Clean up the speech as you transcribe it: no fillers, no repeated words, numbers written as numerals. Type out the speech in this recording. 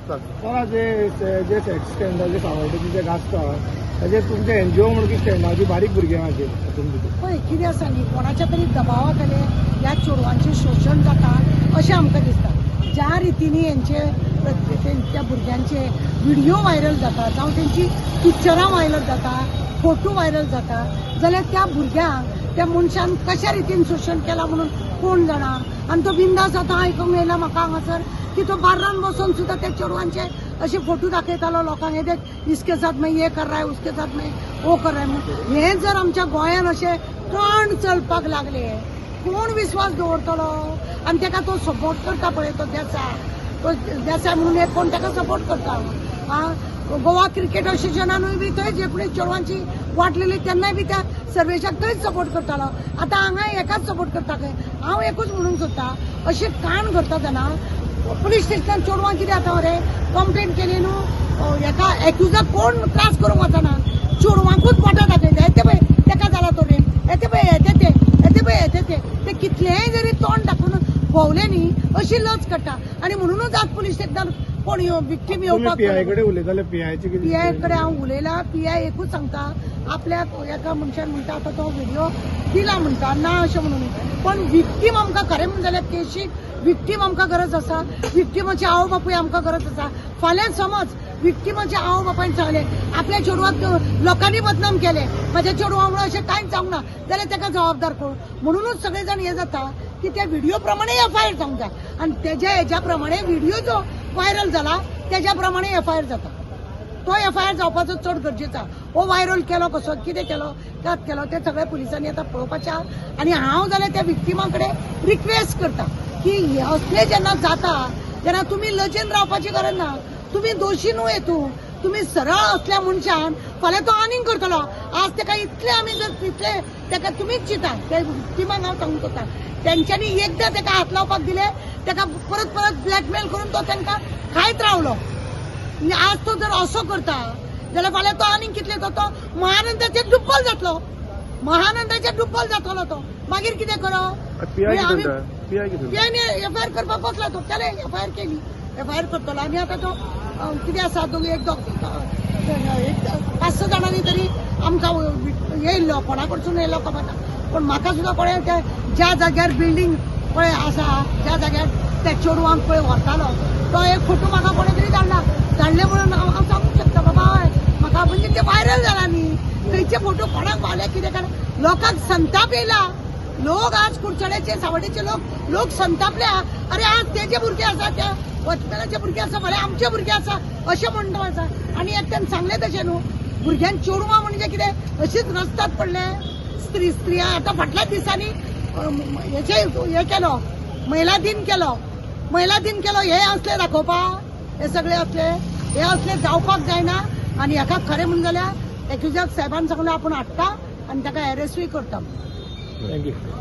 Sir, जे जे स्टँडाचे सावड्ड्याचे जे गाजता ताजेर तुमचे NGO म्हणून की स्टँडाची बारीक भुरग्यांचेर हातूंत भितर पळय कितें आसा न्ही, कोणाच्या तरी दबावा खाले ह्या चेडवांचें शोशण जाता अशें आमकां दिसता. ज्या रितीनी हेंचे त्या भुरग्यांचे व्हिडियो व्हायरल जाता जावं तेंची पिक्चरां व्हायरल जाता, फोटो व्हायरल जाता, जाल्यार त्या भुरग्यांक त्या मनशान कशा रितीन शोशण केलां म्हणून कोण जाणा. आनी तो बिंदास आतां आयकूंक येयला म्हाका हांगासर की तो बार्रान बसून सुद्दां त्या चेडवांचे असे फोटो दाखयतालो लोकांक, हे देख इसके साथ मैं ये कर रहा है, उसके साथ मैं वो कर रहा है म्हणून. हे जर आमच्या गोंयान अशें कांड चलपाक लागले, कोण विस्वास दवरतलो? आनी तेका तो सपोर्ट करता पळय, तो देसाय, तो देसाय म्हणून एक कोण तेका सपोर्ट करता. आं, गोवा क्रिकेट असोसिएशनानूय बी थंय जे कोणी चेडवांची वाटलेली तेन्नाय बी त्या सर्वेशाक थंयच सपोर्ट करतालो. आतां हांगा एकाच सपोर्ट करता खंय. हांव एकूच म्हणूंक सोदता, अशें कांड करता तेन्ना पुलीस स्टेशनान चेडवां कितें जाता मरे, कंप्लेन केली न्हू, हेका एक्युजाक कोण त्रास करूंक वचना, चेडवांकूच बोटां दाखयता, येते पळय तेका जाला तो रेप, येते पळय येते ते, येते पळय येते ते. ते कितलेंय जरी तोंड दाखोवन भोंवले न्ही, अशी लज काडटा. आनी म्हणुनूच आज पुलीस स्टेशनार कोण विक्टीम तुमी येवपाक पीआय कडेन उलयताले, पीआयची कितें? पीआय कडेन हांव उलयलां. पीआय एकूच सांगता, आपल्याक एका मनशान म्हणटा आतां तो व्हिडिओ दिला म्हणटा, ना अशें म्हणून. पण विक्टीम आमकां खरें म्हणून जाल्यार केशीक विक्टीम आमकां गरज आसा, विक्टिमाचे आवय बापूय आमकां गरज आसा. फाल्यां समज विक्टिमाच्या आवय बापायन सांगलें आपल्या चेडवाक लोकांनी बदनाम केलें, म्हाज्या चेडवा मुळे अशें कांयच जावंक ना, जाल्यार ताका जबाबदार कोण? म्हणुनूच सगळे जाण हें जाता की त्या व्हिडिओ प्रमाणे एफ I R जावंक जाय आनी तेज्या हेज्या प्रमाणे व्हिडिओ जो व्हायरल जाला तेज्या प्रमाणे एफ I R जाता. तो एफ I R जावपाचो चड गरजेचो. हो व्हायरल केलो कसो, कितें केलो, कात केलो, ते सगळे पुलिसांनी आतां पळोवपाचें आहा. आनी हांव जाल्यार त्या विक्टिमा कडेन रिक्वेस्ट करता की हे असले जेन्ना जाता तेन्ना तुमी लजेन रावपाची गरज ना. तुमी दोशी न्हू हेतून, तुमी सरळ असल्या मनशान फाल्यां तो आनीक करतलो. आज तेका इतले आमी जर इतले तेका तुमीच चिंता, त्या विक्टिमांक हांव सांगूंक सोदता, तेंच्यांनी एकदां तेका हात लावपाक दिले, तेका परत परत ब्लॅकमेल करून तो तेंकां खायत रावलो. आनी आज तो जर असो करता जाल्यार फाल्यां तो आनीक कितले तो महानंदाचेर डुब्बल जातलो, महानंदाचेर डुब्बल जातलो तो. मागीर कितें करप? पीआय म्हणजे कितें आमी म्हणटा? पीआय कितें म्हणटा? पीआयने एफ I R करपाक बसला तो, केले एफ I R केली, एफ I R करतलो. आनी आतां तो कितें आसा, दोग एक दोग एक पांच स जाणांनी तरी आमकां येयल्लो, कोणा कडसून येयल्लो खबर ना, पूण म्हाका सुद्दां कोणें त्या ज्या जाग्यार बिल्डींग पळय आसा त्या जाग्यार त्या चेडवांक पळय व्हरतालो तो एक फोटो म्हाका कोणें तरी धाडला. धाडले म्हणून हांव सांगूंक शकता बाबा हय म्हाका, म्हणजे ते व्हायरल जाला न्ही, खंयचे फोटो कोणाक पावले कितें कारण लोकांक संताप येयला. लोक आज कुडचड्याचे सावड्डेचे लोक लोक संतापल्या. अरे आज तेजे भुरगे आसा, त्या वॉचमॅनाचे भुरगे आसा, फाल्यां आमचे भुरगे आसा अशें म्हणटा आसा. आनी एकट्यान सांगलें तशें न्हू, भुरग्यांक चेडवां म्हणजे कितें अशीच रस्त्यात पडले स्त्री स्त्रिया. आतां फाटल्या दिसांनी हेचे हे केलो, महिला दिन केलो, महिला दिन केलो, हे असले दाखोवपाक, हे सगळे असले हे असले जावपाक जायना. आनी हेका खरें म्हणून जाल्यार एक्युजाक साहेबान सांगलें आपूण हाडटा आनी ताका एरेस्टूय करता. Thank you.